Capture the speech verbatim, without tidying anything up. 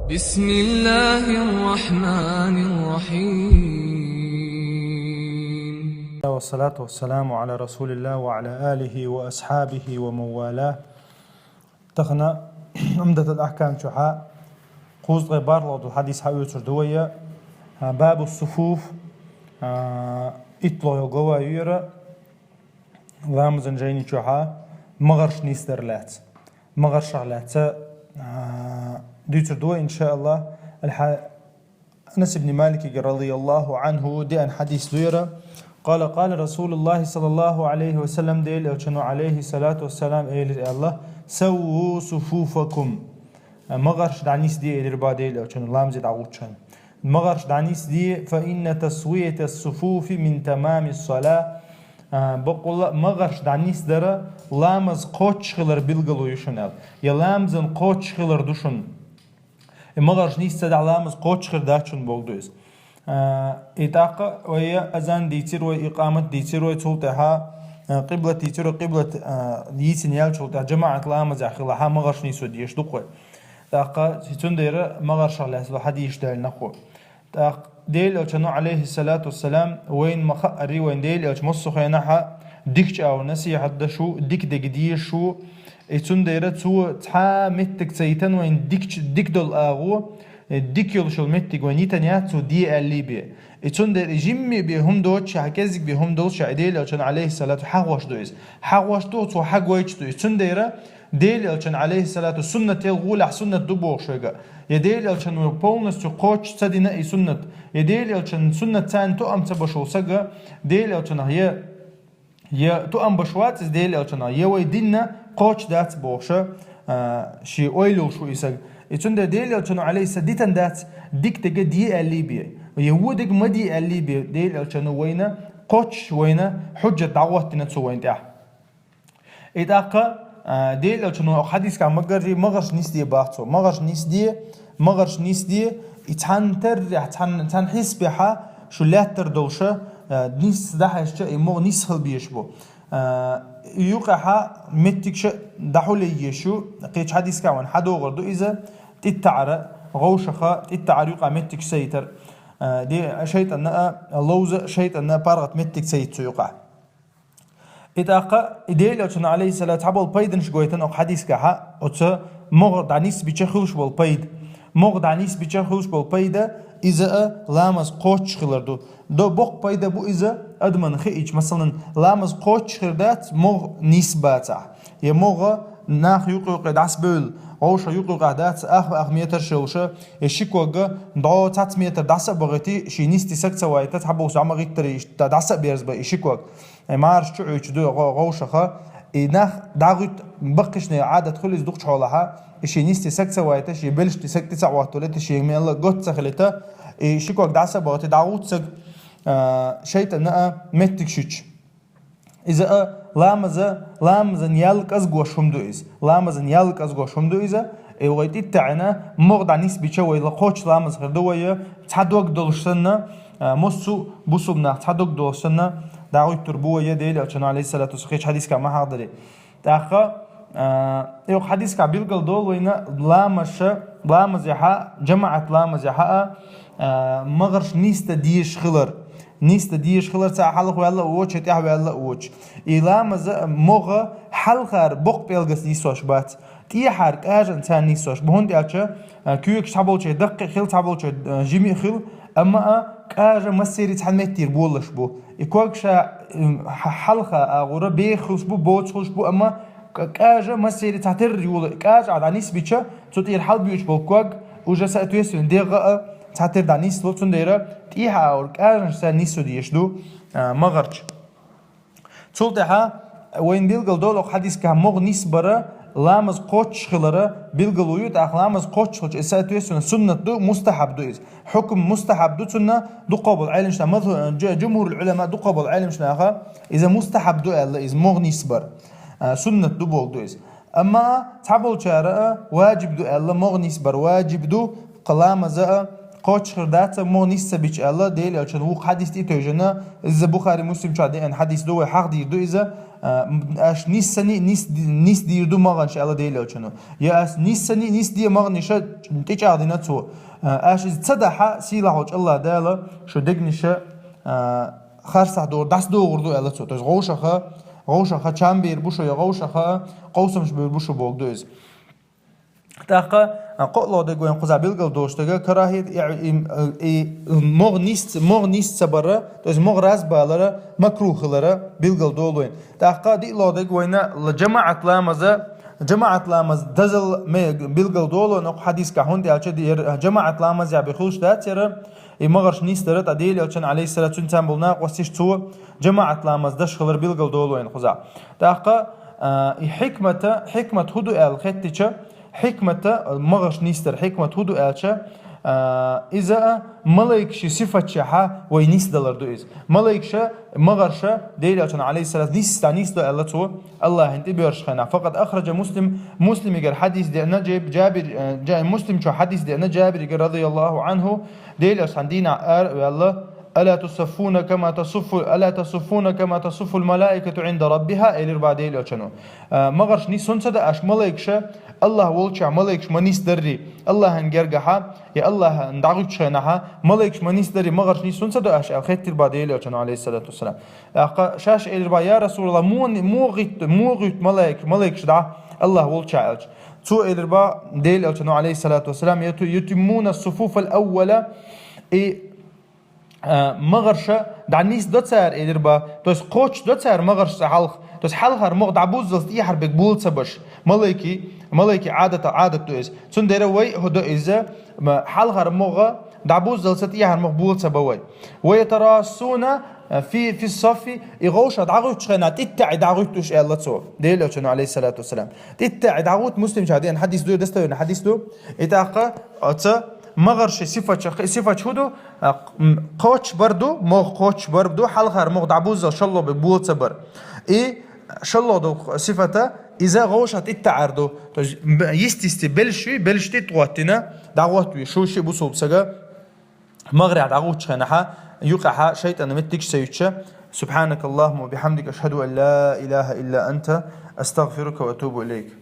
بسم الله الرحمن الرحيم. والصلاة والسلام على رسول الله وعلى آله وأصحابه ومن والاه. Тахан Умдатул Ахкам чухьа кхузткъе бархӀлагӀа дола хьадис хьаоьцур ду вай, а, Бабу Суфуф, а, итлагӀа йола глава ю ер, ламазан жайни чухьа магӀарш нийсдар лаьца. МагӀаршах лаьца, а, дуьйцур ду вай, иншааллахӀ. Аль-Хьа-, Анас ибн Маликига, радияллаху анху, деана хьадис ду ер. قال قال رسول الله صلى الله عليه وسلم, Даьла Элчано, алейхи салату вассалам, элира аьлла: «سووا صفوفكم». МагӀарш дӀанисде, элира ба Даьла Элчано, ламазе дӀагӀуттача хана. МагӀарш дӀанисде, «فإن تسوية الصفوف من تمام الصلاة». А, бакъулла, магӀарш дӀанисдар ламаз кхоччуш хилар билгало ю шуна аьлла. Е ламазан кхоччуш хилар ду шуна. Э, магӀарш нийсса дӀа ламаз кхоччуш хир дац шуна боху ду иза. А, и тӀаккха вай азан дийцира вай, икъамат дийцира вай, цул тӀаьхьа, а, къиблат дийцира вай, къиблат, а, йийцина яьлчул тӀаьхьа жамаӀат ламазехь хилахь магӀарш нийсо дезаш ду-кх вай. ТӀаккха цундела магӀаршах лаьца хьадисаш даьлла нах ву. ТӀаккха Даьла Элчано, алейхи салату вассалам, вайна ма-хаъара, вайна Даьла Элча массо а хенахь дикачу агӀор насихьат деш ву, дика дерг дезаш ву. И цундела цо цхьа а меттиг ца йитина вайна дикачу, дика долу агӀо, э, дика йолуш йолу меттиг вайна йитина яц цо де аьллий бен. И цундела и жимма бен хӀума доцуш а, кӀеззиг бен хӀума долуш а, и Даьла Элчано, алейхи салату, хьагӀош ду иза. ХьагӀош ду, цо хьагойтуш ду иза. Цундела Даьла Элчан, алейхи салату, суннател гӀолехь суннат ду бохуш вайга. Я Даьла Элчан вай полностью кхоччуш ца дина и суннат. Я Даьла Элчан суннат царна тоам ца беш волу сага, Даьла Элчанах я, я тоам беш вац иза Даьла Элчанах, я вай динна кхоччуш дац бохуша, а, шен ойла йолуш ву и сага. И цундела Даьла Элчано, алейхи салату, дитан дац, дика дерг де аьллий бен. Я вон дерг ма де аьллий бен, Даьла Элчано вайна кхоччуш, вайна хьуджат дӀагӀоттина цо вайна тӀехь. И тӀаккха, а, Даьла Элчано хьадисехь ма-гарри, магӀарш нийсде бах цо. МагӀарш нийсде, магӀарш нийсде, и цхьана террехь, цхьана, цхьана хьисапехь шу лаьттар долуша, а, нийсса дӀахьаьжча, и могӀа нийсса хила безаш бу. А, и юкъехь меттигаш дӀахьулъе езаш ю, кхечу хьадисехь вайна хьадогӀур ду иза, тӀиттаӀара, гӀовшаха, тӀиттаӀара юкъа меттигаш ца йитар. А, де, шайтӀанна а, ловза шайтӀанна паргӀат меттиг ца йита цу юкъа. И тӀаккха и Даьла Элчано, алейхи салату, цхьаболу пайданаш гойтина окху хьадисехь, оцу могӀа дӀанисбича хуьлуш болу пайда. МогӀа дӀанисбича хуьлуш болу пайда, иза а ламаз кхоччуш хилар ду. До боккха пайда бу иза адаман хиъча, масалан, ламаз кхоччуш хир дац, могӀа нийса бацахь. Я могӀа нах юкъ-юкъе дӀасабевлла, гӀовша юкъ-юкъехь дац, ах-ах метраш йолуша, я ши ког дӀо цхьацца метр дӀаса а бахийти, шен нисде саг ца вайта, цхьаболу зӀамагӀиттаре иштта дӀаса а берзабан и ши ког. Э, мараш чу Ӏуьйчу ду гӀо-, гӀовшаха. И нах дӀагӀуьтту баккхийчу нехан Ӏадат хуьлу иза дукхачу хьолахь, и шен нисде саг ца вайта, шен белшаш тӀе саг тӀе ца Ӏоттавалийта, шен мелла готта ца хилийта, и ши ког дӀаса а бахийти, дӀагӀутту саг, а, шайтӀанна а меттиг шуьйчу. Иза а ламаза, ламазан ял кӀезгош хӀума ду иза. Ламазан ял кӀезгош хӀума ду иза. И вай тӀиттаӀина могӀа дӀанисбича вай ла кхоччуш ламаз хир ду вай, цхьа дог долуш санна, а, массо а бусулба нах цхьа дог долуш санна, дӀагӀуьттур бу вай, Даьла Элчано, алейхи салату вассалам, кхечу хьадисехь ма-хьахдарий. ТӀаккха, а, и хьадисехь билгал долу вайна ламаша, ламазехьа, жамаӀат ламазехьа а, а, магӀарш нийсда дезаш хилар. Нийсда дезаш хилар, цхьа хьалха ваьлла а воцуш, тӀаьхьа ваьлла а воцуш. И ламаза могӀа хьалхара боккха пӀелгаца нийсош бац. ТӀехьара кӀажанца нийсош бу, хӀунда аьлча, а, куьйгаш цхьаболчий даккхий а хила, цхьаболчий, а, жимий а хила, амма а кӀажа массерий цхьана меттера болалуш бу. И ког ша, м, хьа-, хьалха агӀора беха хуьлуш бу, боца хуьлуш бу, амма к-, кӀажа массерий цхьатерра йола, кӀажа а дӀанисбича, цу тӀера хьалабоьдуш болу ког уже соответственно дегӀа а цхьатерра дӀанисло, цундела тӀехьа агӀор кӀажанца нийсо дезаш ду, а, магӀарш. Цул тӀаьхьа вайна билгал долу хьадисехь могӀа нисбара ламаз кхоччуш хилара билгало ю, тӀаккха ламаз кхоччуш хилча, и, соответственно, суннат ду, мустахьаб ду иза. Хьукм мустахьаб ду цунна, дуккха болу Ӏеламнаха, мазху-, жа-, жумхурул Ӏулама, дуккха болу Ӏеламнаха, иза мустахьаб ду аьлла, иза могӀа нисбар, а, суннат ду боху ду иза. Амма цхьаболчара а важиб ду аьлла, могӀа нисбар важиб ду, кху ламаза а, кхоччуш хир дац, могӀа нийса ца бича аьлла, Дела Элчано вукху хьадис тӀе тевжина, иза Бухари, Муслим чу деана хьадис ду, вай хьахдийр ду иза, а, м, аш нийса ца ни-, нийса ди-, нийса дийр ду могӀанаш аьлла Дела Элчано. Я аш нийса ца ни-, нийса де могӀанаш тӀечӀагӀдина цо. А, аш иза ца дахь, сийлахь волчу АллахӀ Дала шун дегнаша, а, харцахь догӀур, дӀасадогӀур ду аьлла цо. То есть гӀовшаха, гӀовшаха чам бийр бу шу, я гӀовшаха къовсамаш бийр бу шу бохург ду иза. ТӀаккха, а, кхоалгӀа дерг вайна кхузахь билгал долуш дерг, карахӀият, и, и, и, могӀа нийса, могӀа нийса ца бара, то есть могӀа раз балара, макрух хилара билгал долу вайна. ТӀаккха диъалгӀа дерг вайна ла-, жамаӀат ламаза, жамаӀат ламаз дазал ме-, билгал долу вайна кху хьадисехь, хӀунда аьлча ди-, яра жамаӀат ламазехь бен хуьлуш дац яра, и могӀарш нийса дара, тӀаккха Дела Элчано, алейхиссалату, цуьнан цхьаьна болу накъосташ цо жамаӀат ламаз даш хилар билгал долу вайна кхузахь. ТӀаккха, а, и хьикмата, хьикмат хӀун ду аьлла хеттича, хьикмата, могӀарш нийса дар хьикмат хӀун ду аьлча, а, иза а малайкаши сифатчехьа вай нисдалар ду иза. Малайкаша, могӀарша, Дела Элчано, алейхиссалату, нийса, нийса ду аьлла цо, АллахӀан тӀе боьршучу хенахь. Факъад ахраджа Муслим, Муслимигара хьадис деана, Джаб-, Джабир, э, Джа-, Муслим чу хьадис деана, Джабиригара, радияллаху анху, Дела Элчано дийнахь ара а ваьлла, «Ала тусаффуна кама тасуффу, ала тасуффуна кама тасуффул малаикату Ӏинда раббиха», элира бах Дела Элчано. А, могӀарш нийса хӀунда ца до аш малайкаша, АллахӀ волчохь малайкаш ма нисдарий, АллахӀан гергахьа, я АллахӀан дӀагӀуьттучу хенахьа, малайкаш ма нисдарий, могӀарш нийса хӀунда ца до аш аьлла хеттира бах Дела Элчано, алейхиссалату вассалам. ТӀаккха шаьш элира бах: «Я Расулаллах, муха ни-, муха гӀуьтту, муха гӀуьтту малайк-, малайкаш дӀа АллахӀ волчохь?» аьлча. Цо элира бах Дела Элчано, алейхиссалату вассалам: «Яту-, ятиммуна суфуфал аввала», и, а, могӀарша дӀанисдо цара, элира бах, то есть кхоччуш до цара могӀарш цкъа хьалха, то есть хьалхара могӀа дӀабуззалц тӀехьара берг бола ца беш. Малайки, малайки Ӏадата, Ӏадат ду иза. Цундела вай хӀун до иза, ма, хьалхара могӀа дӀабуззалц тӀехьара могӀа бола ца бан вай. «Ва ятарассуна, а, фи, фи саффи», и гӀовшах дӀагӀуьттучу хенахь тӀеттаӀий дӀагӀуьттуш аьлла цо, Дела Элчано, алейхиссалату вассалам. ТӀеттаӀий дӀагӀуьтту, Муслим чу деана хьадис ду, достоверный хьадис ду. И тӀаккха оцу могӀарши сифатча-, сифатча хӀун ду? А, м, кхоччуш бар ду, могӀа кхоччуш бар ду, хьалхара могӀа дӀабуззал шолгӀа берг бола ца бар. И шолгӀа долу сифата, иза гӀовшах тӀеттаӀар ду. То есть, б-, йисте-йисте белш ю, белш тӀе тӀе гӀоттина, дӀагӀоттаве шу ши бусулба сага, могӀарехь дӀагӀуьттучу хенахьа, юкъахьа шайтӀанан меттигаш ца юьттича. Субханакаллахумма ва бихамдика, ашхаду ан ла илаха илла анта, астагфирука ва атубу илайк.